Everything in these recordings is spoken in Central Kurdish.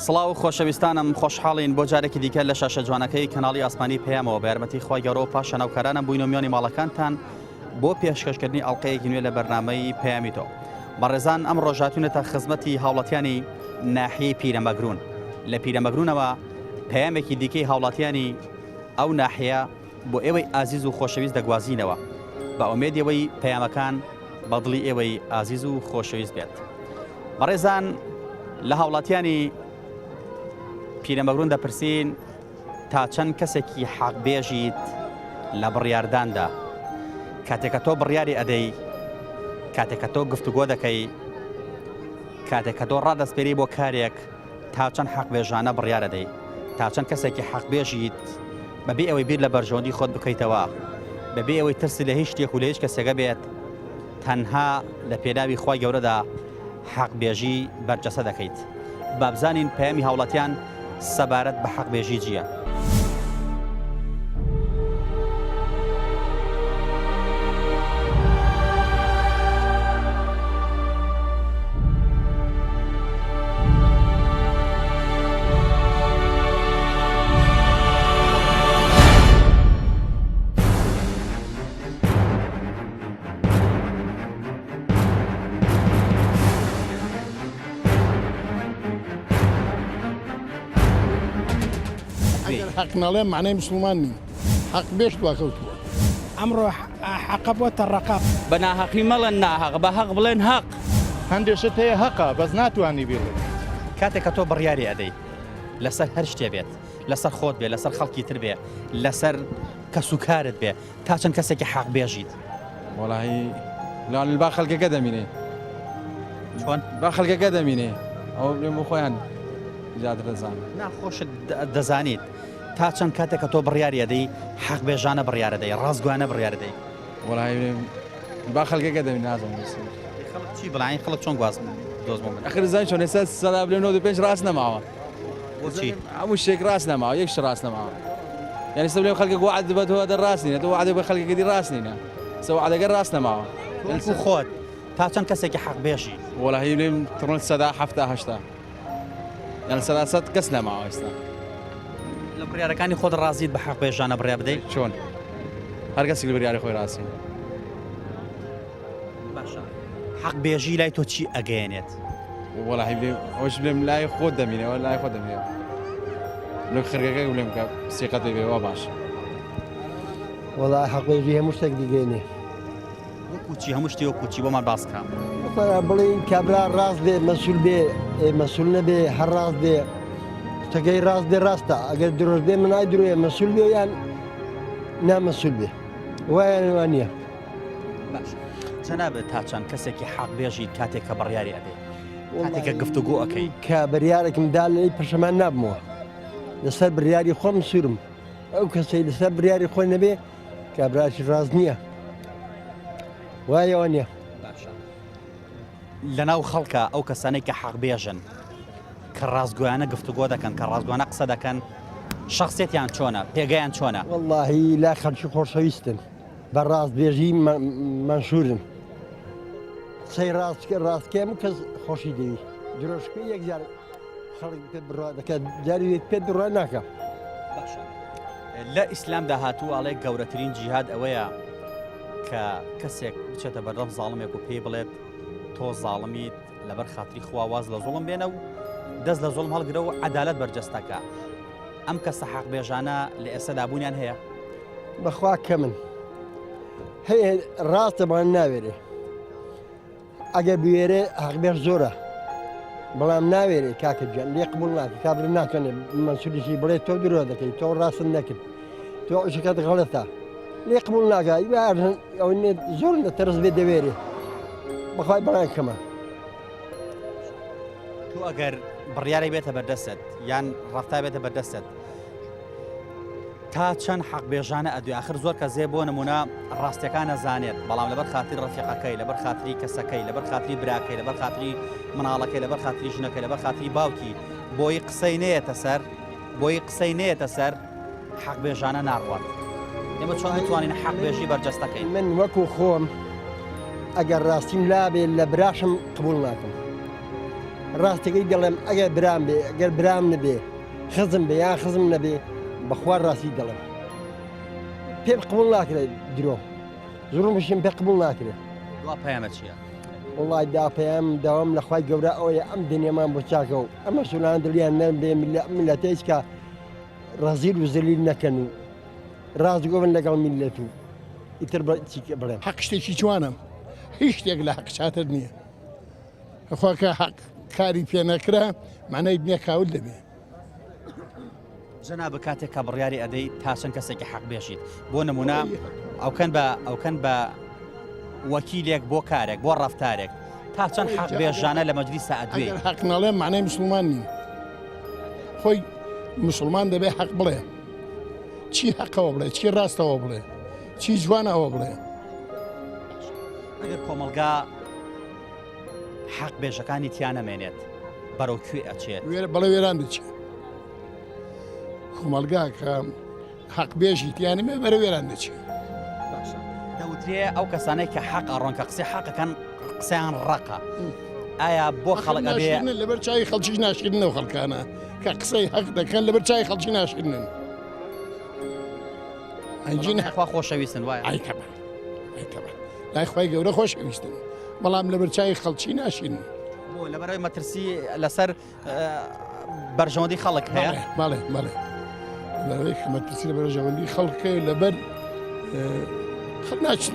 سڵاو خۆشەویستانم خۆشحاڵین بۆ جارێکی دیکە لە شاشە جوانەکەی کەناڵی ئاسمانی پەیامەوە بە یارمەتی خوای گەورە و پاشان هاوکارانم بووینەوە میوانی ماڵەکانتان بۆ پێشکەشکردنی ئەڵلقەیەکی نوێ لە بەرنامەی پەیامی تۆ بەڕێزان ئەم ڕۆژاتونەتە خزمەتی هاوڵاتیانی ناحیەی پیرەمەگرون لە پیرەمەگرونەوە پەیامێکی دیکەی هاوڵاتیانی ئەو ناحیە بۆ ئێوەی ئازیز و خۆشەویست دەگوازینەوە بە ئومێدی ئەوەی پەیامەکان بە دڵی ئێوەی ئازیز و خۆشەویست بێت. بەڕێزان لە هاوڵاتیانی پیرەمەگرون دەپرسین تا چەند کەسێکی حەق بێژیت لە بڕیارداندا کاتێک کە تۆ بڕیاری ئەدەی کاتێک کە تۆ گفتوگۆ دەکەی کاتێک کە تۆ ڕادەسپێری بۆ کارێک تا چەند حەقبێژانە بڕیارەدەی تا چەند کەسێکی حەقبێژیت بەبێ ئەوەی بیر لە بەرژەوەندی خۆت بکەیتەوە بەبێ ئەوەی ترسی لە هیچ شتێک و لە هیچ کەسێکە بێت تەنها لە پێناوی خوای گەورەدا حەقبێژی بەرجەستە دەکەیت بابزانین پەیامی هاوڵاتیان سەبارەت بە حەقبێژی جییە؟ ئەگەر حەق نەڵێم مەعنای مسوڵمان نیم. حەق بێش دواکەوتووە. ئەمڕۆ حەقە بۆتە ڕەقە. بە ناهەقی مەڵێن ناهەق، بە هەق بڵێن هەق. هەندێ شت هەیە هەقە بەس ناتوانی بیڵێی. کاتێک کە تۆ بڕیاری ئەدەی لەسەر هەر شتێ بێت لەسەر خۆت بێ لەسەر خەڵکی تر بێ لەسەر کەسوکارت بێ تا چەند کەسێکی حەق بێژیت؟ وەڵاهی لەوان با خەڵکەکە دەمینێ. چۆن؟ با خەڵکەکە دەمینێ ئەوە بڵێم بۆ خۆیان زیاتر دەزانن. نا خۆشت دەزانیت تا چەند کاتێک کە تۆ بڕیاری ئەدەی حەق بێژانە بڕیارەدەی ڕاستگۆیانە بڕیارەدەی؟ وەڵاهی با خەڵکەکە دەمینێ نازانم خەڵک چی بڵێن خەڵک چۆن گواز دۆز بۆ من؟ ئەخر دەزانی چۆن ئێستا سەدا بلێم 95 ڕاست نەماوە. بۆچی؟ هەموو شتێک ڕاست نەماوە یەک شت ڕاست نەماوە. یعنی سە بلێم خەڵکێک وەعد بە تۆ دە ڕاست نینە تۆ وەعدێک بە خەڵکێکی دی ڕاست نینە سە وەعدەکە ڕاست نەماوە. وەکو خۆت تا چەند کەسێکی حەق بێژی؟ وەڵاهی بلێم تڕۆن سەدا حەفتا هەشتا یان سەدا سەد کەس نەماوە ئێستا. لە بڕیارەکانی خۆت ڕازیت بە حەق بێژانە بڕیار بدەیت؟ چۆن؟ هەر کەسێک لە بڕیاری خۆی ڕازی. باشە حەق بێژی لای تۆ چی ئەگەیەنێت؟ وەڵاهی بلێم ئەوش بلێم لای خۆت دەمینەوە لای خۆت دەمینەوە لۆ خەرگەکە بلێم کە سیقەتێ بێ وا باش. وەڵا حەق بێژی هەموو شتێک دیگەینێ. وەکو چی هەموو شتی وەکو چی بۆمان باس کە. مەسەلا بڵێین کابرا ڕاست بێ مەسول بێ مەسول نەبێ هەر ڕاست بێ شتەکەی ڕاست بێ ڕاستە ئەگەر درۆش بێ منای درۆیە مەسول بێ یان نامەسول بێ وایان وانە. باشە جەنابت تا چەند کەسێکی حەق بێژیت کاتێک کە بڕیاری ئەدەی کاتێک کە گفتوگۆ ئەکەی؟ کە بریارێکم دا لێی پەشەمان نابمەوە لەسەر بریاری خۆم سوورم ئەو کەسەی لەسەر بریاری خۆی نەبێ کابراشی ڕاست نییە وایەوە نییە. باشە لەناو خەڵکە ئەو کەسانەی کە حەق بێژن کە ڕاستگۆیانە گفتوگۆ دەکەن کە ڕاستگۆانە قسە دەکەن شخصێتیان چۆنە پێگەیان چۆنە؟ وەڵڵاهی لا خەڵکی خۆشەویستن بە ڕاستبێژی مەنشوورن قسەی ڕاست ڕاستکەم و کەس خۆشی دەوی درۆشکە یەکجار خەڵک پێ بڕوا دەکات جاری پێ بڕوا ناکە باشە لە ئیسلامدا هاتوو ئاڵێ گەورەترین جیهاد ئەوەیە کە کەسێک بچێتە بەردەم زاڵمێک و پێی بڵێت تۆ زاڵمیت لەبەر خاتری خوا واز لە زوڵم بێنە و دەست لە زوڵم هەڵگرە و عەدالەت بەرجەستەکە ئەم کەسە حەق بێژانە لە ئێستادا بوونیان هەیە؟ بەخوا کەمن هەیە ڕاستە بەڵام ناوێرێ ئەگەر بوێرێ حەقبێژ زۆرە بەڵام ناوێرێ کاکە گیان لێ قبول ناکە کابرا ناتوانێت مەنسوریشی بڵێ تۆ درۆ دەکەی تۆ ڕاستت نەکرد تۆ عشەکەت غەڵەتە لێ قبول ناکە ئەو زۆر لە تەرس بێ دەوێرێ بەخوای بەڵام کەمە تۆ ئەگەر بڕیارێک بێتە بەردەستت یان ڕەفتا بێتە بەردەستت تا چەند حەقبێژانە ئەدوێ ئاخر زۆر کەس هەیە بۆ نمونە ڕاستیەکان ئەزانێت بەڵام لەبەر خاتری ڕەفیقەکەی لەبەر خاتری کەسەکەی لەبەر خاتری براکەی لەبەر خاتری مناڵەکەی لەبەر خاتری ژنەکەی لەبەر خاتری باوکی بۆی قسەی نەیەتە سەر بۆی قسەی نەیەتە سەر حەقبێژانە ناڕوات ئێمە چۆن بتوانین حەقبێژی بەرجەستەکەین من وەکو خۆم ئەگەر ڕاستیم لابێ لە براشم قبول ناکەم. ڕاستەکەی دەڵێم ئەگەر برام بێ ئەگەر برام نەبێ خزم بێ یان خزم نەبێ بەخوا ڕاستی دەڵێم پێم قبول ناکرێت درۆ زوڵمشیم پێ قبول ناکرێت. دوا پەیامت چییە؟ وڵی دا پەیام داوام لە خوای گەورە ئەوەیە ئەم دنیامان بۆ چاکە و ئەمە سولان دڵیان نەرم بێ میلەتە هیچ کە ڕەزیل و زەلیل نەکەن و ڕاستگۆ بن لەگەڵ میلەت و ئیتر بە چی بڵێم. حەق شتێکی جوانە هیچ شتێک لە حەق چاتر نییە خوا کە حەق کاری پێ نەکرا معنای دنیا کاول دەبێ. جەنابت کاتێک کە بڕیاری ئەدەی تا چەند کەسێکی حەق بێژیت بۆ نمونە ئەوکەن بە ئەوکەن بە وەکیلێک بۆ کارێک بۆ ڕفتارێک تا چەند حەق بێژانە لە مەجلیسا ئەدوێ حەق ناڵێم معنای مسلمان نیم خۆی مسلمان دەبێ حەق بڵێ چی حەقەوە بڵێ چی ڕاستەوە بڵێ چی جوانەوە بڵێ ئەگەر کۆمەلگا حەق بێژەکانی تیا نەمێنێت بەرەو کوێ ئەچێت؟ بەڵێ وێران دەچێت کۆمەلگا کە حەق بێژی تیانمێ بەرە وێران دەچێت. دەوترێ ئەو کەسانەی کە حەق ئەڕۆن کە قسەی حەقەکەن قسەیان ڕەقە ئایا بۆ خەڵک ئەبێ لەبەر چای خەڵکی ناشکردنەوە خەڵکانە کە قسەی حەق دەکەن لەبەر چای خەڵکی ناشکردن ئەنجین خوا خۆشەویستن وایە ئایتەبە ئایتەبە لای خوای گەورە خۆشەویستن بەڵام لەبەر چاوی خەڵکی ناشین. بۆ لەبەرەوەی مەترسی لەسەر بەرژەوەندی خەڵک هەیە بەڵێ بەڵێ لەبەرەوەی کە مەترسی لە بەرژەوەندی خەڵک هەیە لەبەر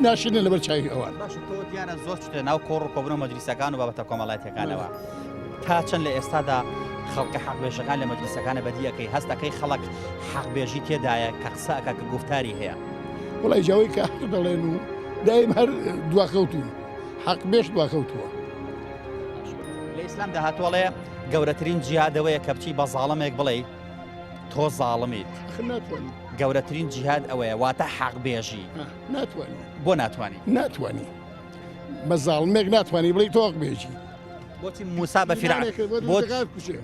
ناشینە لەبەر چاوی ئەوان باش تۆ دیارە زۆر چتە ناو کۆڕ و کۆبنەوە مەجلیسەکان و بابەتە کۆمەڵایەتەکانەوە تا چەند لە ئێستادا خەڵکە حەقبێژەکان لە مەجلیسەکانە بەدیەکەی هەستەکەی خەڵک حەقبێژی تێدایە کە قسە ئەکا کە گوفتاری هەیە. وڵی جاوەی کە حەق دەڵێن و دایم هەر دواکەوتون حەق بێش دواکەوتووە. لە ئیسلام داهاتوەڵێ گەورەترین جیادەوەیە کە بچی بە زاڵمێک بڵێ تۆ زاڵمیت ناتوانانی گەورەترین جیهاد ئەوەیە واتە حەق بێژی ناتوانانی بۆ ناتوانانی ناتوانانی بە زاڵمێک ناتوانانی بڵێ تۆق بێژی بۆچی موسا بە فیرعەون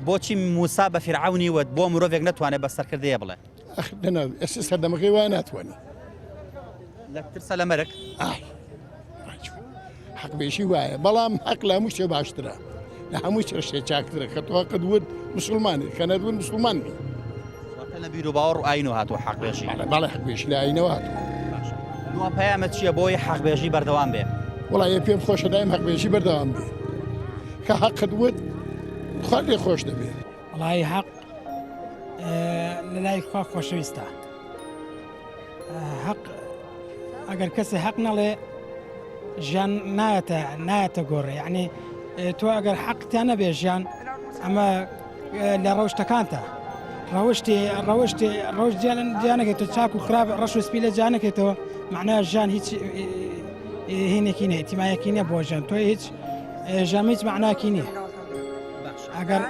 بۆچی موسا بە فیرعەونی وت بۆ مرۆڤێک نەتوانێت بە سەرکردەیە بڵێ ئەخ دەنا ئێستا سەردەمەکەی وایە ناتوانانی لە ترسە لە مەرگ ئای حەق بێژی وایە بەڵام حەق لە هەموو شتێ باشترە لە هەموو شتێ چاکترە کە تۆ حەقت وت مسلمانی کە نەدون مسلمان بی واتە لە بیر و باوەڕ و ئاین و هاتووە حەق بێژی بەڵێ حەق بێژی لە ئاینەوە هاتووە دوا پەیامت چییە بۆی حەق بێژی بەردەوام بێ وەڵا پێم خۆشە دایم حەق بێژی بەردەوام بێ کە حەقت وت خوا لێ خۆش دەبێ وەڵی حەق لە لای خوا خۆشەویستە حەق ئەگەر کەسی حەق نەڵێ ژیان نایەتە نایەتە گۆڕێ یعنی تۆ ئەگەر حەقتیان نەبێ ژیان ئەمە لە ڕەوشتەکانتە ڕەوشتی ڕەوشتی ڕۆژ جیانەکەیت تۆ چاک و خراپ ڕەش و سپی لە جانەکەیتەوە معنای ژیان هیچ هینێکی نیە ئیتیمایەکی نیە بۆ ژیان تۆ هیچ ژیان هیچ معناکی نییە ئەگەر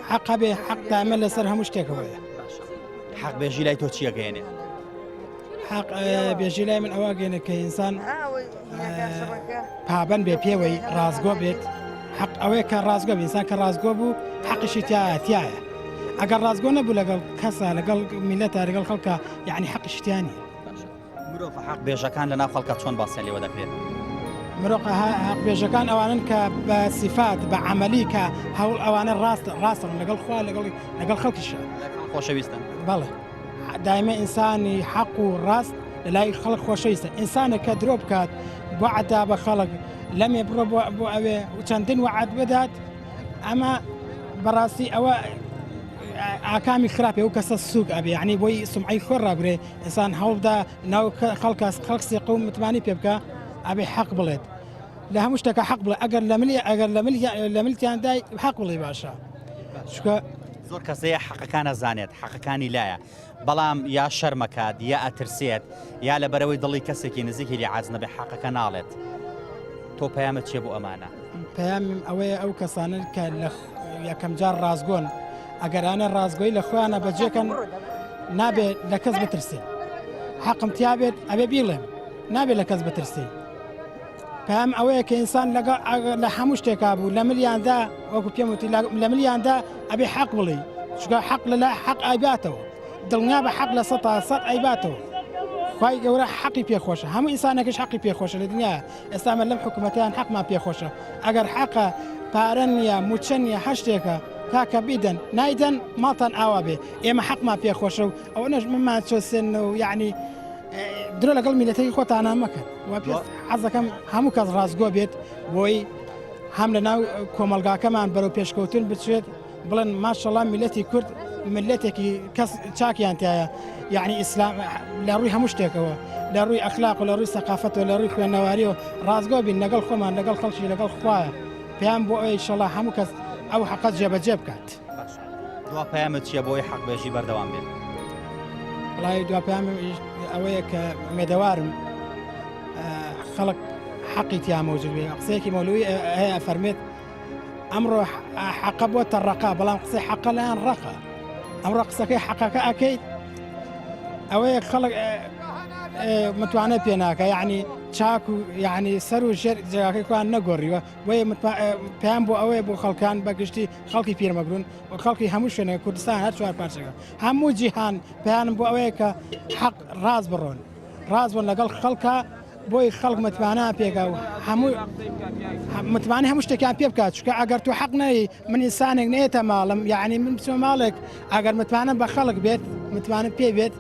حەق هەبێ حەق دامە لەسەر هەموو شتێکەوەیە حەق بێژی لای تۆ چییە گەێنێ حەق بێژی لای من ئەوە گەێنە کە ئینسان پابەند بێ پێوەی ڕاستگۆ بێت حەق ئەوەیە کە ڕاستگۆ بێ ئینسان کە ڕاستگۆ بوو حەقیشی تیایە تیایە ئەگەر ڕاستگۆ نەبوو لەگەڵ کەسا لەگەڵ میلەتە لەگەڵ خەڵکە یعنی حەقیشی تیا نییە. مرۆڤە حەق بێژەکان لەناو خەڵکە چۆن باسیان لێوە دەکرێت؟ مرۆڤ حەق بێژەکان ئەوانن کە بە سیفات بە عەمەلی کە هەوڵ ئەوانە ڕاست ڕاستن لەگەڵ خوا لەگەڵ لەگەڵ خەڵکیشە خۆشەویستن بەڵێ دایمە ئینسانی حەق و ڕاست لە لای خەڵک خۆشەویستە ئینسانێک کە درۆ بکات وەعدا بە خەڵک لەمێ بڕۆ بۆ ئەوێ و چەندین وەعد بدات ئەمە بەڕاستی ئەوە ئاکامی خراپێ و کەسە سوک ئەبێ یعنی بۆی سمعی خۆ ڕابگرێ ئینسان هەوڵدا ناو خەڵکە خەڵک سێقە و متمانی پێ بکە ئەبێ حەق بڵێت لە هەموو شتەکە حەق بڵێ ئەگەر لە ملی ئەگەر لە ملی لە ملتیان دای حەق بڵێ باشە چونکە زۆر کەس هەیە حەقەکان ئەزانێت حەقەکانی لایە بەڵام یا شەرمەکات یا ئەترسێت یا لەبەرەوەی دڵی کەسێکی نزیکی لێ عاجز نەبێ حەقەکە ناڵێت تۆ پەیامت چیە بۆ ئەمانە؟ پەیامم ئەوەیە ئەو کەسانە کە لە یەکەم جار ڕاستگۆن ئەگەرانە ڕاستگۆی لە خۆیانە بەجێکەن نابێت لە کەس بترسێن حەقم تیابێت ئەبێ بیڵێم نابێت لە کەس بترسی پەیام ئەوەیە کە ئینسان لەگەڵ لە هەموو شتێکا بوو لە ملیاندا وەکو پێم وتی لە ملیاندا ئەبێ حەق بڵێ چونکە حەق لە لای حەق ئایباتەوە دڵنیا بە حەق لە سەتا سەد ئایباتەوە خوای گەورە حەقی پێخۆشە هەموو ئینسانێکش حەقی پێخۆشە لە دنیا ئێستا من لەم حکوومەتیان حەقمان پێخۆشە ئەگەر حەقە پارە نییە موچە نییە هەر شتێکە کاکە بیدەن نایدەن ماڵتان ئاوا بێ ئێمە حەقمان پێ خۆشە و ئەوەنەش ممان چۆسێن و یعنی درۆ لەگەڵ میلەتەکەی خۆتانە مەکەن و پێ حەزەکەم هەموو کەس ڕاستگۆ بێت بۆی هەم لە ناو کۆمەلگاکەمان بەرەو پێشکەوتن بچێت بڵێن ماشەڵا میلەتی کورد میلەتێکی کەس چاکیان تایە یعنی ئیسلام لە ڕووی هەموو شتێکەوە لە ڕووی ئەخلاق و لە ڕووی سەقافەت و لە ڕووی خوێنەواری و ڕاستگۆ بین لەگەڵ خۆمان لەگەڵ خەڵکی لەگەڵ خوایە پێیان بۆ ئەوەی شەڵا هەموو کەس ئەو حەقە جێبەجێ بکات. دوا پەیامت چییە بۆی حەق بێژی بەردەوام بێت؟ وڵی دوا پەیامم ئەوەیە کە ئومێدەوارم خەڵک حەقی تیا مەوجود بێ قسەیەکی مەولوی هەیە فەرمێت ئەمڕۆ حەقە بۆتە ڕەقە بەڵام قسەی حەقە لایەن ڕەقە ئەمڕۆ قسەکەی حەقەکە ئەکەیت ئەوەیە خەڵک متوانە پێناکە یعنی چاک و یعنی سەر و ژێر جێگاکەی خۆیان نەگۆڕیوە بۆیە پێیان بۆ ئەوەیە بۆ خەڵکان بەگشتی خەڵکی پیرمەگرون و خەڵکی هەموو شوێنێک کوردستان هەر چوار پارچەکە هەموو جیهان پێیانم بۆ ئەوەیە کە حەق ڕاست بڕۆن ڕاست بن لەگەڵ خەڵکە بۆی خەڵک متمانە پێکا و هەموو متمانە هەموو شتێکیان پێ بکات چونکە ئەگەر تۆ حەق نەی من ئینسانێک نێتە ماڵم یعنی من بچمە ماڵێک ئەگەر متمانە بە خەڵک بێت متمانە پێ بێت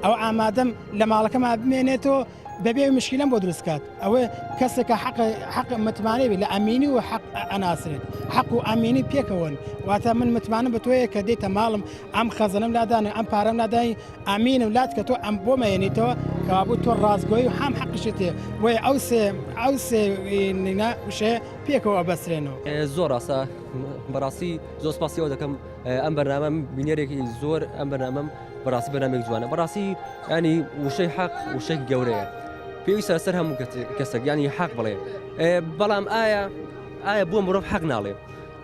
ئەو ئامادەم لە ماڵەکەما بمێنێتەوە بەبێ مشکلم بۆ دروست کات ئەوە کەسێکە حەق حەق متمانەی بێت لە ئەمینی و حەق ئەناسرێت حەق و ئەمینی پێکەوەن واتە من متمانە بە تۆیە کە دێتە ماڵم ئەم خەزەنم لادانە ئەم پارەم لادای ئەمینم لات کە تۆ ئەم بۆمەێنیتەوە کەوابوو تۆ ڕاستگۆی و هەم حەقیشت هەیە بۆیە ئەو سێ ئەو سێ نینە وشەیە پێکەوە ئەبەسترێنەوە. زۆر ڕاستە بەڕاستی زۆر سپاسی ئەوە دەکەم ئەم بەرنامەم بینەرێکی زۆر ئەم بەرنامەم بەڕاستی بەرنامێک جوانە بەڕاستی ینی وشەی حەق وشەی گەورەیە پێویستە لەسەر هەموو کەسێک ینی حەق بڵێ بەڵام ئایا ئایا بۆ مرۆڤ حەق ناڵێ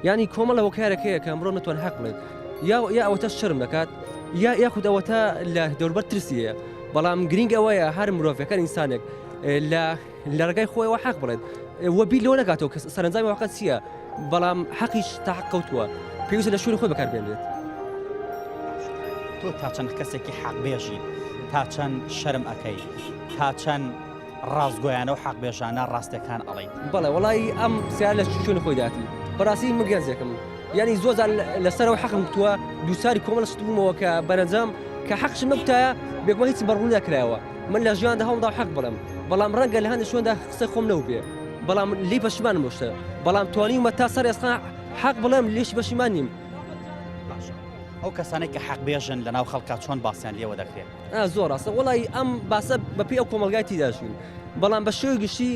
یانی کۆمەڵە هۆکارێک هەیە کە مرۆڤ نەتوان حەق بڵێت یا یا ئەوەتە شەرم دەکات یا یاخود ئەوەتە لە دەوربەر ترسی هەیە بەڵام گرنگ ئەوەیە هەر مرۆڤەکە ئینسانێک لە لە ڕێگای خۆیەوە حەق بڵێت وە بیر لەوە نەکاتەوە کە سەرەنجامی واقع چییە بەڵام حەقیش تا حەق کەوتووە پێویستە لە شوێنی خۆی بەکاربێنرێت. تۆ تا چەند کەسێکی حەق بێژی تا چەند شەرم ئەکەی تا چەند ڕاستگۆیانە و حەقبێژانە ڕاستەکان ئەڵێیت. بەڵێ وەڵایی ئەم پرسیارە لە شوێنی خۆی داتی بەڕاستی من گەنجێکم یعنی زۆر جار لەسەرەوە حەقم گوتووە دووچاری کۆمەڵە شت بوومەوە کە بەرەنجام کە حەقشم نەگوتایە بێگومان هیچم بەڕوو نەکرایەوە من لە ژیاندا هەوڵدا حەق بڵێم بەڵام ڕەنگە لە هەندێک شوێندا قسەی خۆم نەوبێ بەڵام لێی پەشیمانم بۆ شتە بەڵام توانیومە تا سەر ئێستا حەق بڵێم لێشی پەشیمان نیم. باشە ئەو کەسانەی کە حەق بێژن لەناو خەڵکا چۆن باسیان لێوە دەکرێت؟ زۆر ڕاستە وەڵی ئەم باسە بەپی ئەو کۆمەلگای تیدا ژین بەڵام بە شێوی گشتی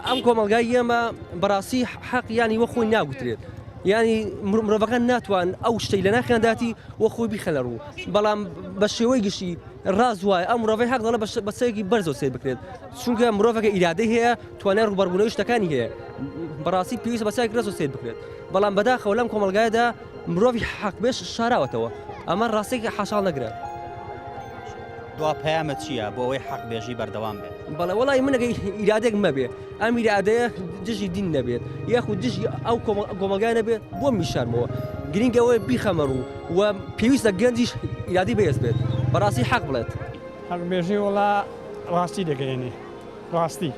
ئەم کۆمەلگای ئێمە بەڕاستی حەق ینی وە خۆی ناگوترێت ینی مرۆڤەکان ناتوان ئەو شتەی لە ناخیانداتی وە خۆی بیخەنە ڕوو بەڵام بە شێوەی گشتی ڕاز وایە ئەم مرۆڤی حەق دەڵێ بە سەیەکی بەرزەوە سیر بکرێت چونکە مرۆڤەکە ئیرادەی هەیە توانای ڕووبەڕبوونەوەی شتەکانی هەیە بەڕاستی پێویستە بە چاوێکی ڕاستەوە سیر بکرێت بەڵام بەداخەوە لەم کۆمەڵگایەدا مرۆڤی حەقبێژ شاراوەتەوە ئەمە ڕاستێکی حاشاڵ نەگرە. دوا پەیامت چییە بۆ ئەوەی حەقبێژی بەردەوام بێت؟ بەڵێ وەڵی من ئەگەر ئیرادێک مەبێ ئەم ئیرادەیە دژی دین نەبێت یاخود دژی ئەو کۆمەڵگای نەبێت بۆ میشارمەوە گرنگ ئەوەیە بیخەمە ڕوو و پێویستە گەنجیش ئیرادەی بەهێز بێت بەڕاستی حەق بڵێت. حەقبێژی وەڵا ڕاستی دەگەیەنێ ڕاستی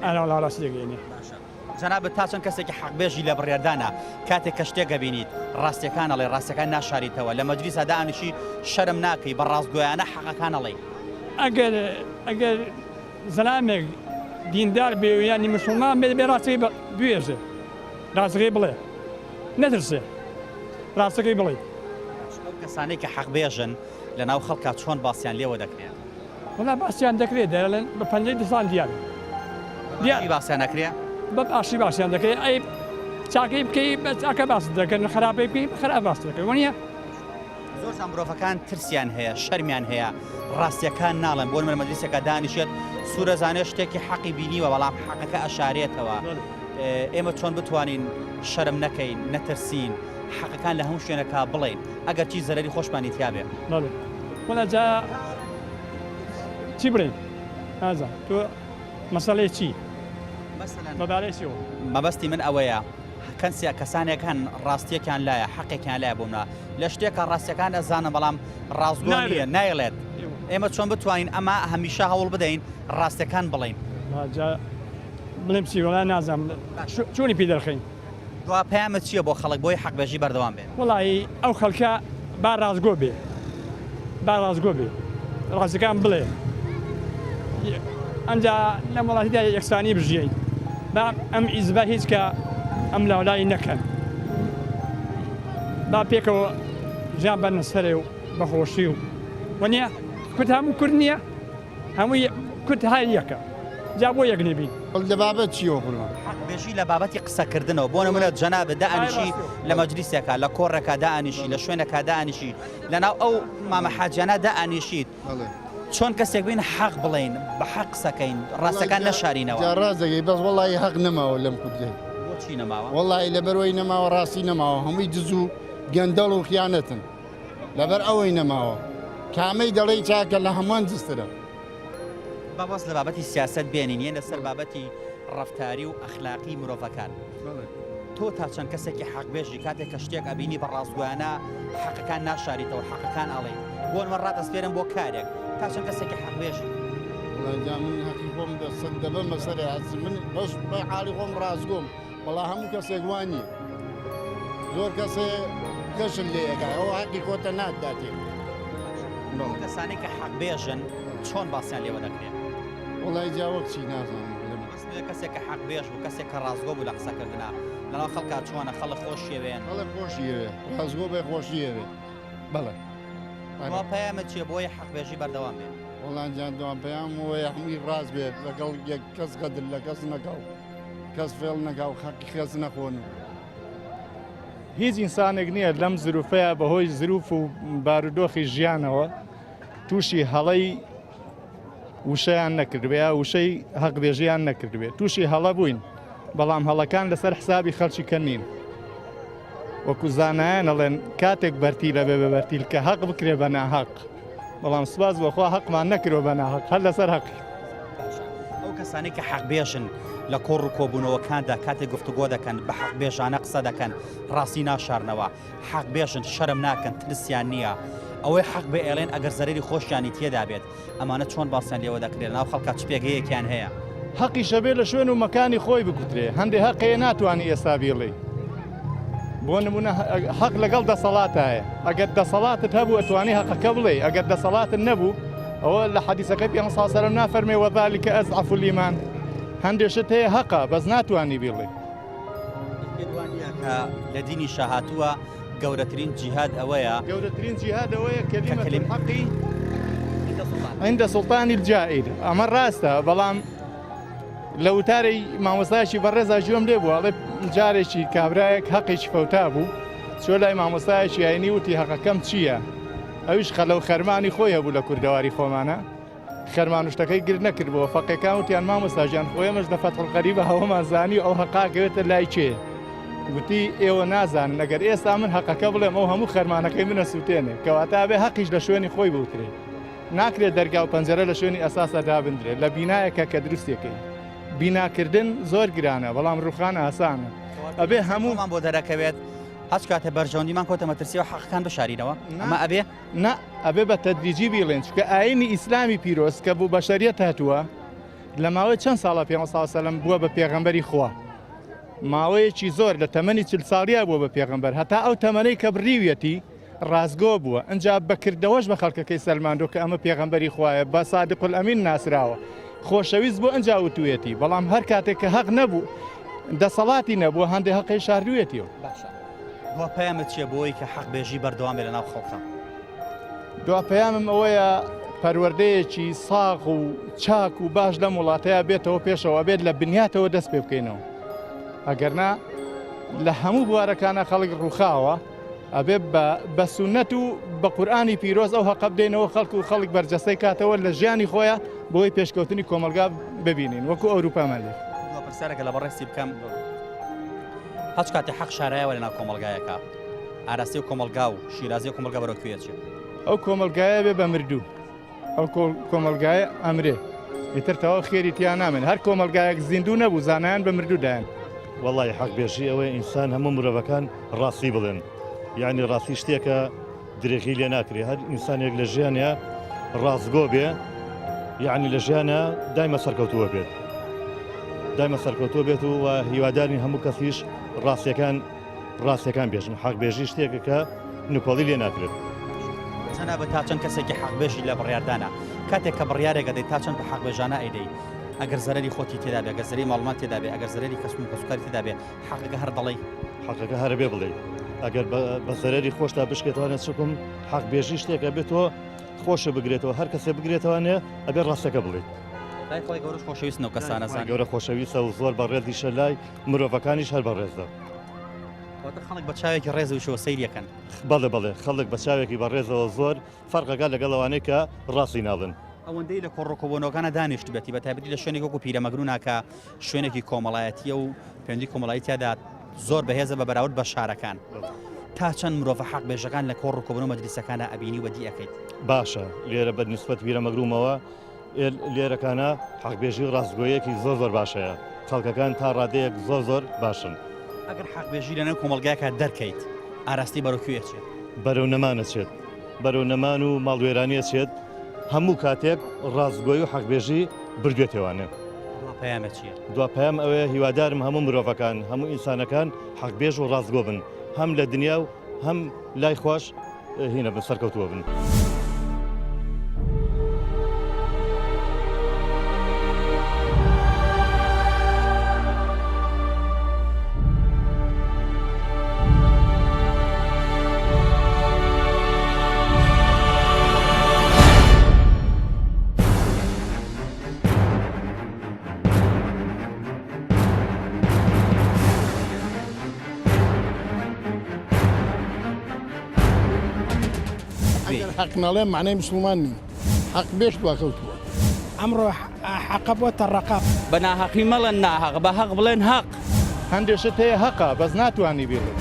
ئەرا وەڵا ڕاستی دەگەیەنێ. باشە جەنابت تا چەند کەسێکی حەقبێژی لە بڕیاردانە کاتێک کە شتێک ئەبینیت ڕاستیەکان ئەڵێی ڕاستیەکان ناشاریتەوە لە مەجلیسا دانیشی شەرم ناکەی بە ڕاستگۆیانە حەقەکان ئەڵێی. ئەگەر ئەگەر زەلامێک دیندار بێ و یانی مسوڵمان بێ دەبێ ڕاستەکەی بوێژێ ڕاستەکەی بڵێ نەترسێ ڕاستەکەی بڵێ. ئەو کەسانەی کە حەقبێژن لەناو خەڵکا چۆن باسیان لێوە دەکرێ؟ وەڵا باسیان دەکرێت دەڵێن بە پەنجەی دەسان دیار دیار باسیان نەکرێ بە باشی باسیان دەکرێت ئەی چاکەی بکەی بە چاکە باس دەکەن خراپەی بکەی بە خراپ باس دەکەن وەنیە زۆر جار مرۆڤەکان ترسیان هەیە شەرمیان هەیە ڕاستیەکان ناڵێن بۆ نمونە مەجلیسێکا دانیشێت سوورە زانێ شتێکی حەقی بینیوە بەڵام حەقەکە ئەشارێتەوە ئێمە چۆن بتوانین شەرم نەکەین نەترسین حەقەکان لە هەموو شوێنەکە بڵێین ئەگەر چی زەرەری خۆشمانی تیابێ. بەڵێ وەڵا جا چی بڵێین نازانم تۆ مەسەلەی چی مەسەلەن بەبارەی چیەوە؟ مەبەستی من ئەوەیە کەسیا کەسانێک هەن ڕاستیەکیان لایە حەقێکیان لایە بۆ منە لە شتێکە ڕاستیەکان ئەزانن بەڵام ڕاستگۆ نییە نایڵێت ئێمە چۆن بتوانین ئەمە هەمیشە هەوڵ بدەین ڕاستیەکان بڵێین. جا بڵێم چی وەڵا نازانم چۆنی پێ دەرخەین. دوا پەیامت چییە بۆ خەڵک بۆی حەقبێژی بەردەوام بێ؟ وەڵایی ئەو خەڵکە با ڕاستگۆ بێ با ڕاستگۆ بێ ڕاستەکان بڵێ ئەمجا لەم وڵاتیدا یەکسانی بژیین با ئەم ئیزبە هیچ کە ئەم لاولای نەکەن با پێکەوە ژیان بەرنە سەرێ و بەخۆشی و وەنیە کورد هەموو کورد نییە هەمووی کورد هەر یەکە جا بۆ یەک نەبین. لە بابەت چیەوە قوربان؟ حەق بێژی لە بابەتی قسەکردنەوە بۆ نمونە جەنابت دائەنیشی لە مەجلیسێکا لە کۆڕێکا دائەنیشی لە شوێنێکا دائەنیشی لەناو ئەو مامە حاجیانە دائەنیشیت چۆن کەسێک بین حەق بڵێین بە حەق قسەکەین ڕاستەکان نەشارینەوە. جا ڕاست دەگەی بەس وەڵی حەق نەماوە لەم کوردەی. بۆچی نەماوە؟ وەڵی لەبەرەوەی نەماوە ڕاستی نەماوە هەمووی دز و گەندەڵ و خیانەتن. لەبەر ئەوەی نەماوە. کامەی دەڵێی چاکە لە هەمووان دزترە. با باس لە بابەتی سیاسەت بێنین یەنە سەر بابەتی ڕەفتاری و ئەخلاقی مرۆڤەکان. تۆ تا چەند کەسێکی حەقبێژی کاتێک کە شتێک ئەبینی بە ڕاستگۆیانە حەقەکان ناشاریتەوە حەقەکان ئەڵێیت بۆ نمە ڕاتەسپێرم بۆ کارێک تا چەند کەسێکی حەقبێژی. وەڵا جا من هەقی خۆم دەسەت دەبەمە سەرێ هەرچ من بەس بە حاڵی خۆم ڕاستگۆم. وەڵا هەموو کەسێک وا نییە زۆر کەسێ کەشت لێ ئەکا ئەوە حەقی خۆتە ناتداتێ. ئەو کەسانەی کە حەق بێژن چۆن باسیان لێوە دەکرێت؟ وەڵای جا وەک چی نازانم. کەسێک کە حەق بێژ بوو کەسێک کە ڕاستگۆ بوو لە قسەکردنا لەناو خەڵکا چۆنە خەڵک خۆشیەوێن؟ خەڵک خۆشیەوێ ڕاستگۆ بێ خۆشیەوێ بەڵێ. دوا پەیامت چییە بۆیە حەقبێژی بەردەوام بێ؟ وەڵا جان دوام پەیام وەیە هەمووی ڕاست بێت لەگەڵ یەک کەس غەدر لە کەس نەکا و کەس فێڵ نەکا و حەقی کەس نەخۆن و. هیچ ئینسانێک نییە لەم زروفەیە بەهۆی زروف و بارودۆخی ژیانەوە تووشی هەڵەی وشەیان نەکردبێ یا وشەی هەقبێژیان نەکردبێ تووشی هەڵە بووین بەڵام هەڵەکان لەسەر حسابی خەڵکی کە نین وەکو زانایان ئەڵێن کاتێک بەرتیلە بێ بە بەرتیل کە هەق بکرێ بە ناهەق بەڵام سوپاس بۆخوا هەقمان نەکرۆ بە ناهەق هەر لەسەر هەقی. ئەو کەسانەی کە حەقبێژن لە کۆڕ و کۆبوونەوەکاندا کاتێک گفتوگۆ دەکەن بە حەقبێژانە قسە دەکەن ڕاستی ناشارنەوە حەقبێژن شەرم ناکەن ترسیان نییە ئەوەی حەق بێ ئێڵێن ئەگەر زەرەری خۆشیانی تێدا بێت ئەمانە چۆن باسیان لێوە دەکرێت لەناو خەڵکا چ پێگەیەکیان هەیە؟ هەقیشە بێ لە شوێن و مەکانی خۆی بگوترێ هەندێ هەق هەیە ناتوانی ئێستا بیڵێی بۆ نمونە هەق لەگەڵ دەسەڵاتایە ئەگەر دەسەڵاتت هەبوو ئەتوانی هەقەکە بڵێ ئەگەر دەسەڵاتت نەبوو ئەوە لە حەدیسەکەی پێغەمبەر صلی الله علیه و سلم نافەرمێ وذلک اضعف الایمان هەندێ شت هەیە هەقە بەس ناتوانی بیڵێ. پێت وا نییە کە لە دینیشا هاتووە گەورەترین جیهاد ئەوەیە گەورەترین جیهاد ئەوەیە کەلیمە الحق عند سلطان الجائر ئەمە ڕاستە بەڵام لە وتارەی مامۆستایەکی بەڕێزا گوێم لێ بوو ئەڵێ جارێکی کابرایەک هەقێکی فەوتا بوو چۆ لای مامۆستایەکی ئاینی وتی هەقەکەم چییە ئەویش خەلە و خەرمانی خۆی هەبوو لە کوردەواری خۆمانە خەرمان و شتەکەی گر نەکردبووە فەقێکان وتیان مامۆستا گیان خۆ ئێمەش لە فەتح القریبە هەوەمان زانی ئەو هەقا کەوێتە لای کێ گوتی ئێوە نازانن ئەگەر ئێستا من هەقەکە بڵێم ئەو هەموو خەرمانەکەی منە سووتێنێ کەواتە ئەبێ هەقیش لە شوێنی خۆی بوترێ ناکرێت دەرگا و پەنجەرە لە شوێنی ئەساسە دابندرێت لە بینایەکە کە دروستێکەی بیناکردن زۆر گرانە بەڵام ڕوخان ئاسانە ئەبێ هەموومان بۆ دەرەکەوێت هەچ کاتێ بەرژەوەندیمان کەوتە مەترسیەوە حەقەکان بشارینەوە ئەمە ئەبێ نا ئەبێ بە تەدریجی بیڵێن چونکە ئاینی ئیسلامی پیرۆز کە بۆ بەشەریەت هاتووە لە ماوەی چەند ساڵە پێغەمبەر صلی الله علیه و سلم بووە بە پێغەمبەری خوا ماوەیەکی زۆر لە تەمەنی چل ساڵیا بووە بە پێغەمبەر هەتا ئەو تەمەنەی کە بڕیویەتی ڕاستگۆ بووە ئەجا بەکردەوەش بە خەڵکەکەی سەلماندۆ کە ئەمە پێغەمبەری خوایە بە صادق الامین ناسراوە خۆشەویست بۆ ئەجا وتوێتی بەڵام هەر کاتێک کە هەق نەبوو دەسەڵاتی نەبووە هەندێک هەقی شاردوێتیەوە باشە دوا پەیامت چیە بۆ ئەوەی کە حەق بێژی بەردەوام بێ لەناو خەڵکا؟ دوا پەیامم ئەوەیە پەروەردەیەکی ساغ و چاک و باش لەم وڵاتەیە بێتەوە پێشەوە بێت لە بنیاتەوە دەست پێ بکەینەوە ئەگەرنا لە هەموو بوارەکانە خەڵک ڕووخاوە ئەبێ بە سونەت و بە قورئانی پیرۆز ئەو هەقە بدەینەوە خەڵک و خەڵک بەرجەستەی کاتەوە لە ژیانی خۆیان بۆی پێشکەوتنی کۆمەلگا ببینین وەکو ئەوروپامان لێ پرسیارەکە لە بەڕێزتی بکەم هەچ کاتێ حەق شارایەوە لەناو کۆمەڵگایەکە ئاراستەی کۆمەڵگا و شیرازی کۆمەڵگا بەرەو کوێ ئەچێ؟ ئەو کۆمەڵگایە بێ بە مردوو ئەو کۆمەڵگایە ئەمرێ ئیتر تەواو خێری تیا نامێن هەر کۆمەڵگایەک زیندوو نەبوو زانایان بە مردوو دایان. وەڵی حەق بێژی ئەوەیە ئینسان هەموو مرۆڤەکان ڕاستی بڵێن یعنی ڕاستی شتێکە درێغی لێ ناکرێ هەر ئینسانێک لە ژیانە ڕاستگۆ بێ یعنی لە ژیانە دایمە سەرکەوتووە بێت دایمە سەرکەوتووە بێت و هیوادارین هەموو کەسیش. ڕاستیەکان ڕاستیەکان بێژن حەق بێژی شتێکە کە نکۆڵی لێ ناکرێت. جەنابت تا چەند کەسێکی حەقبێژی لە بڕیاردانە؟ کاتێک کە بڕیارێک ئەدەی تا چەند بە حەقبێژانە ئەیدەی؟ ئەگەر زەرەری خۆتی تێدا بێ، ئەگەر زەرەری ماڵمان تێدا بێ، ئەگەر زەرەری کەس و کەسوکاری تێدا بێ، حەقەکە هەر دەڵێی؟ حەقەکە هەر ئەبێ بڵێی. ئەگەر بە زەرەری خۆشتا بشکێتوانێ چکم حەق بێژی شتێک ئەبێ تۆ خۆشە بگرێتەوە هەر کەسێ بگرێتوانێ ئەبێ ڕاستەکە بڵێیت. لای خوای گەورەش خۆشەویستن ئەو کەسانە زانی. گەورە خۆشەویستە و زۆر بەڕێزیشە لای مرۆڤەکانیش هەر بەڕێزە. واتە خەڵک بە چاوێکی ڕێزەوە سەیری ئەکەن. بەڵێ بەڵێ خەڵک بە چاوێکی بەڕێزەوە زۆر فەرقەکە لەگەڵ ئەوانەی کە ڕاستی ناڵێن. ئەوەندەی لە کۆڕۆکۆبوونەوەکانە دانیشتبێتی بە تایبەتی لە شوێنێک وەکو پیرەمەگرونا کە شوێنێکی کۆمەڵایەتیە و پەیوەندی کۆمەڵایی تیادا زۆر بەهێزە بە بەراورد بە شارەکان تا چەند مرۆڤە حەق بێژەکان لە کۆڕ و کۆبوونەوە مەجلیسەکانە ئەبینی و بەدی ئەکەیت؟ باشە لێرە بە نیسبەت پیرەمەگرومەوە لێرەکانە حەقبێژی ڕاستگۆیەکی زۆر زۆر باشەیە خەڵکەکان تا ڕادەیەک زۆر زۆر باشن. ئەگەر حەقبێژی لەنێو کۆمەڵگایەکا دەرکەیت ئاراستەی بەرەو کوێ ئەچێت؟ بەرەو نەمان ئەچێت، بەرەو نەمان و ماڵوێرانی ئەچێت، هەموو کاتێک ڕاستگۆی و حەقبێژی بردوێتێوانێ. دوا پەیامت چییە؟ دوا پەیام ئەوەیە هیوادارم هەموو مرۆڤەکان، هەموو ئینسانەکان حەقبێژ و ڕاستگۆ بن، هەم لە دنیا و هەم لای خواش هینە بن سەرکەوتووە بن. ئەگەر حەق نەڵێم مەعنای مسوڵمان نیم. حەق بێش دواکەوتووە. ئەمڕۆ حەقە بۆتە ڕەقە. بە ناهەقی مەڵێن ناهەق، بە هەق بڵێن هەق. هەندێ شت هەیە هەقە بەس ناتوانی بیڵێی.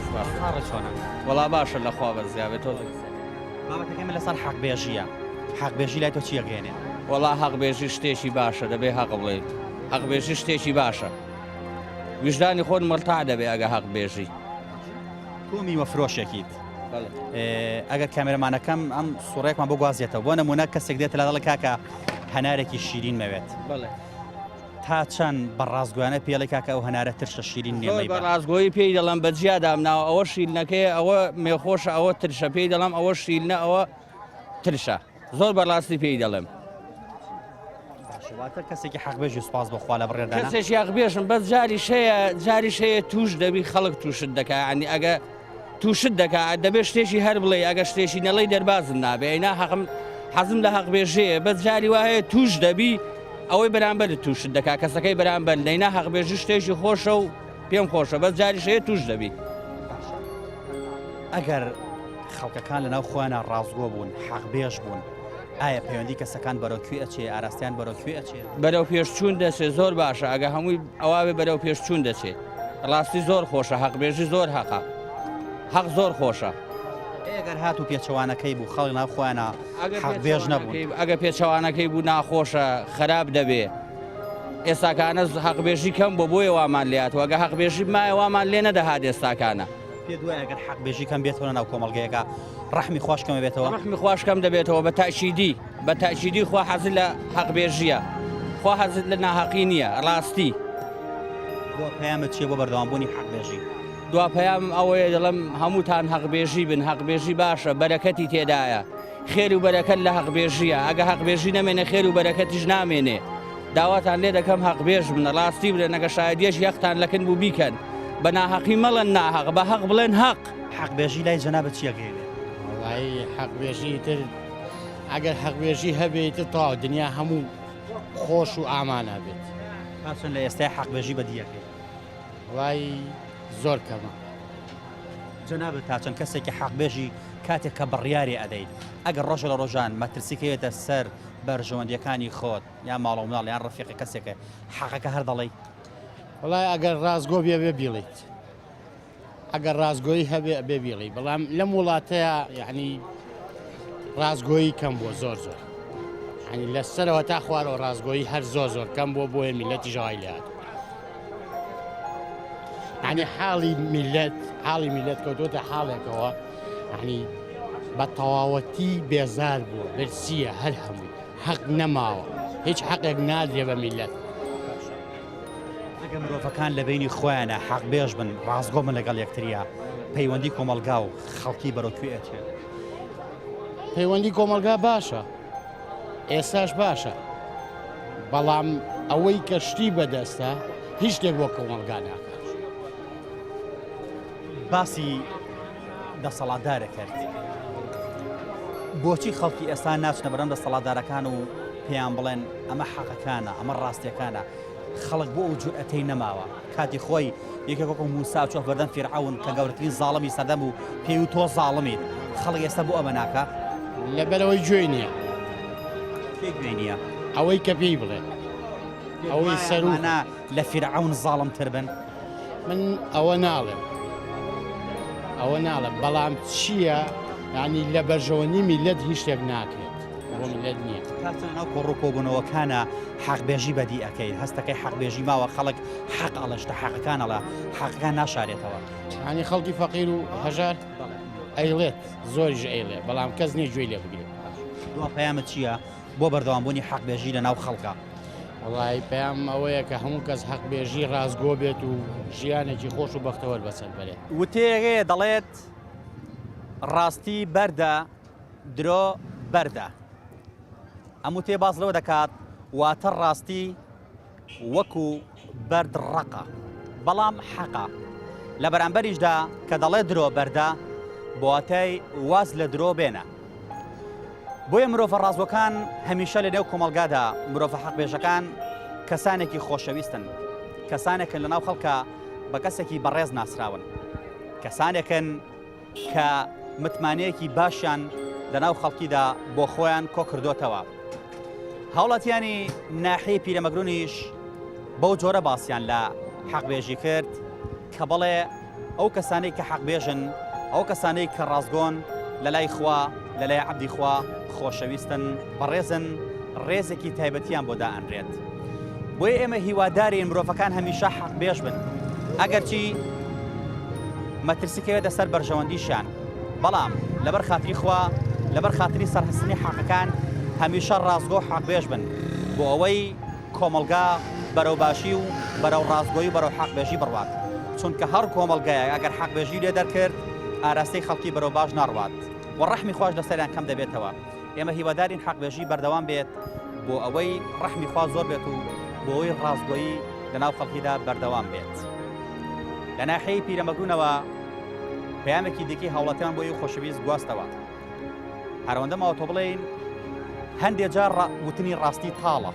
سپاس هاڕێ چۆنە؟ وەڵا باشە لە خوا بەزیا بێ تۆزێک. بابەتەکەی من لەسەر حەق بێژییە. حەق بێژی لای تۆ چی ئەگەیەنێ؟ وەڵا هەق بێژی شتێکی باشە دەبێ هەق بڵێیت. هەق بێژی شتێکی باشە. ویژدانی خۆت مڕتاع دەبێ ئەگە هەق بێژی. تۆ میوە فرۆشێکیت ئەگەر کامێرەمانەکەم ئەم سوڕێکمان بۆ گوازێتەوە بۆ نمونە کەسێک دێتە لا دەڵێ کاکە هەنارێکی شیرین مەوێت تا چەند بە ڕاستگویانە پێڵی کاکە ئەو هەنارە ترشە شیرین نیە بە ڕاستگۆیی پێی دەڵم بە جیا دامناوە ئەوە شیرنەکەی ئەوە مێخۆشە ئەوە ترشە پێی دەڵم ئەوە شیرنە ئەوە ترشە زۆر بە ڕاستی پێی دەڵێم. واتە کەسێکی حەقبێژی سوپاس بۆ خوا لە بڕێدانە کەسێکی حەقبێژم بەس جاریش هەیە جاریش هەیە توش دەبی خەڵک توشت دەکا ینی ئەگە توشت دەکا دەبێ شتێکی هەر بڵێ ئەگە شتێکی نەڵی دەربازم نابێ ئەینا حەقم حەزم لە حەقبێژەیە بەس جاری وا هەیە توش دەبی ئەوەی بەرامبەر توشت دەکا کەسەکەی بەرامبەر نەینا حەقبێژی شتێکی خۆشە و پێم خۆشە بەس جاریش هەیە توش دەبی. ئەگەر خەڵکەکان لەناو خۆیانە ڕاستگۆ بوون حەقبێژ بوون ئایا پەیوەندی کەسەکان بەرەو کوێ ئەچێ ئاراستیان بەرەو کوێ ئەچێ؟ بەرەو پێشچوون دەچێت زۆر باشە ئەگە هەمووی ئەواێ بەرەو پێشچوون دەچێت ڕاستی زۆر خۆشە حەقبێژی زۆر هەقە حەق زۆر خۆشە. ئەگەر هات و پێچەوانەکەی بوو خەڵک ناو خۆیانە حەقبێژ نەبوون ئەگە پێچەوانەکەی بوو ناخۆشە خراپ دەبێ. ئێستاکانە حەقبێژی کەم بۆ بۆیە وامان لێهاتووە ئەگە حەقبێژی بمایە وامان لێ نەدەهات ئێستاکانە. پێت وایە ئەگەر حەقبێژی کەم بێتەوە ناو کۆمەڵگەیەکە ڕەحمی خواش کەم بێتەوە؟ ڕەحمی خواش کەم دەبێتەوە بە تاکیدی بە تاکیدی خوا حەزی لە حەقبێژیە خوا حەزت لە ناهەقی نییە ڕاستی. دوا پەیامت چییە بۆ بەردەوامبوونی حەقبێژی؟ دوا پەیامم ئەوەیە دەڵێم هەمووتان حەقبێژی بن حەقبێژی باشە بەرەکەتی تێدایە. خێر و بەرەکەت لە هەقبێژیە ئەگە هەقبێژی نەمێنێ خێر و بەرەکەتیش نامێنێ داواتان لێ دەکەم هەقبێژ بن ڕاستی بڵێن ئەگە شایەدیەش یەختان لەکن بوو بیکەن بە ناهەقی مەڵێن ناهەق بە هەق بڵێن هەق. حەقبێژی لای جەنابت چی ئەگەیەنێ؟ وەڵایی حەقبێژی ئیتر ئەگەر حەقبێژی هەبێ ئیتر تەواو دنیا هەموو خۆش و ئامان ئەبێت. تا چەند لە ئێستای حەقبێژی بەدی ئەکەی؟ وەڵایی زۆر کەمە. جەنابت تا چەند کەسێکی حەقبێژی کاتێک کە بڕیارێ ئەدەیت ئەگەر ڕۆژە لە ڕۆژان مەترسی کەوێتە سەر بەرژەوەندیەکانی خۆت یان ماڵ و مناڵ یان ڕەفیقی کەسێکە حەقەکە هەر دەڵێی؟ وەڵای ئەگەر ڕاستگۆ بێ بێ بیڵیت ئەگەر ڕاستگۆیی هەبێ ئەبێ بیڵی بەڵام لەم وڵاتەیە یعنی ڕاستگۆیی کەم بووە زۆر زۆر ینی لە سەرەوە تا خوارەوە ڕاستگۆیی هەر زۆر زۆر کەم بووە بۆیە میلەتی ژای لات ینی حاڵی میلەت حاڵی میلەت کەوتۆتە حاڵێکەوە ینی بە تەواوەتی بێزار بووە برسیە هەر هەمووی حەق نەماوە هیچ حەقێک نادرێ بە میلەت. ئەگەر مرۆڤەکان لە بەینی خۆیانە حەقبێژ بن، ڕاستگۆ بن لەگەڵ یەکتریا، پەیوەندی کۆمەڵگا و خەڵکی بەرەو کوێ ئەچێ؟ پەیوەندی کۆمەڵگا باشە، ئێستاش باشە، بەڵام ئەوەی کە شتی بەدەستە هیچ شتێک بۆ کۆمەڵگا ناکات. باسی دەسەڵاتدارە کرد. بۆچی خەڵکی ئێستا ناچنە بەرەم دەسەڵاتدارەکان و پێیان بڵێن ئەمە حەقەکانە، ئەمە ڕاستیەکانە؟ خەڵک بۆ ئەو جورئەتەی نەماوە. کاتی خۆی یەکێک وەکو موسا چووە بەردەم فیرعەون کە گەورەترین زاڵمی سەردەم بوو، پێی وت تۆ زاڵمیت. خەڵک ئێستا بۆ ئەمە ناکا؟ لەبەرئەوەی گوێی نییە. کێ گوێی نییە؟ ئەوەی کە پێی بڵێ. ئەوەی سەروو. ئەمانە لە فیرعەون زاڵمتر بن؟ من ئەوە ناڵێم. ئەوە ناڵێم، بەڵام چییە یانی لە بەرژەوەندی میللەت هیچ شتێک ناکرێت. بۆ میللەت نییە. تا چەند لەناو کۆڕ و کۆبوونەوەکانا حەقبێژی بەدی ئەکەیت؟ هەستەکەی حەقبێژی ماوە خەڵک حەق ئەڵێ شتە حەقەکان ئەڵێ حەقەکان ناشارێتەوە. یانی خەڵکی فەقیر و هەژار ئەیڵێت زۆریش ئەیڵێ بەڵام کەس نییە گوێی لێ بگرێت. دوا پەیامت چییە بۆ بەردەوامبوونی حەقبێژی لەناو خەڵکا؟ وەڵایی پەیامم ئەوەیە کە هەموو کەس حەقبێژی ڕاستگۆ بێت و ژیانێکی خۆش و بەختەوەر بەسەر بەرێت. وتەیەک هەیە دەڵێت ڕاستی بەردە درۆ بەردە. ئەم وتەیە باس لەوە دەکات واتە ڕاستی وەکو بەرد ڕەقە بەڵام حەقە. لە بەرامبەریشدا کە دەڵێ درۆ بەردە بە واتای واز لە درۆ بێنە. بۆیە مرۆڤە ڕاستگۆکان هەمیشە لە نێو کۆمەڵگادا مرۆڤە حەقبێژەکان کەسانێکی خۆشەویستن، کەسانێکن لە ناو خەڵکا بە کەسێکی بەڕێز ناسراون، کەسانێکن کە متمانەیەکی باشیان لەناو خەڵکیدا بۆ خۆیان کۆکردۆتەوە. هاوڵاتیانی ناحیەی پیرەمەگرونیش بەو جۆرە باسیان لە حەقبێژی کرد کە بەڵێ ئەو کەسانەی کە حەقبێژن، ئەو کەسانەی کە ڕاستگۆن لە لای خوا، لە لای عەبدی خوا خۆشەویستن، بەڕێزن، ڕێزێکی تایبەتیان بۆ دائەنرێت. بۆیە ئێمە هیوادارین مرۆڤەکان هەمیشە حەقبێژ بن، ئەگەرچی مەترسی کەوێتە سەر بەرژەوەندیشیان، بەڵام لەبەر خاتری خوا، لەبەر خاتری سەرخستنی حەقەکان هەمیشە ڕاستگۆ و حەقبێژ بن، بۆ ئەوەی کۆمەڵگا بەرەو باشی و بەرەو ڕاستگۆی و بەرەو حەقبێژی بڕوات، چونکە هەر کۆمەڵگایەک ئەگەر حەقبێژی لێ دەرکرد ئاراستەی خەڵکی بەرەو باش ناڕوات و ڕەحمی خواش لەسەریان کەم دەبێتەوە. ئێمە هیوادارین حەقبێژی بەردەوام بێت بۆ ئەوەی ڕەحمی خوا زۆر بێت و بۆ ئەوەی ڕاستگۆیی لەناو خەڵکیدا بەردەوام بێت. لە ناحیەی پیرەمەگرونەوە پەیامێکی دیکەی هاوڵاتیان بۆ ئێوەی خۆشەویست گواستەوە. هەرەوەندە ماوە تۆ بڵێین هەندێ جار وتنی ڕاستی تاڵە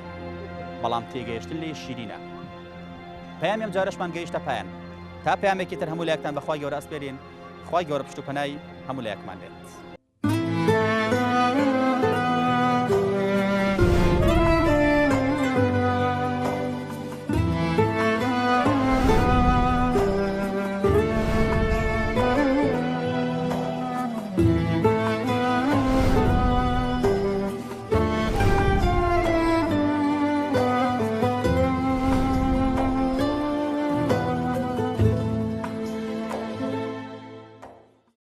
بەڵام تێگەیشتن لێی شیرینە. پەیامی ئەم جارەشمان گەیشتە پایان. تا پەیامێکی تر هەموو لایەکتان بەخوای گەورە ئەسپێرین. خوای گەورە پشت و پەنای هەموو لایەکمان بێت.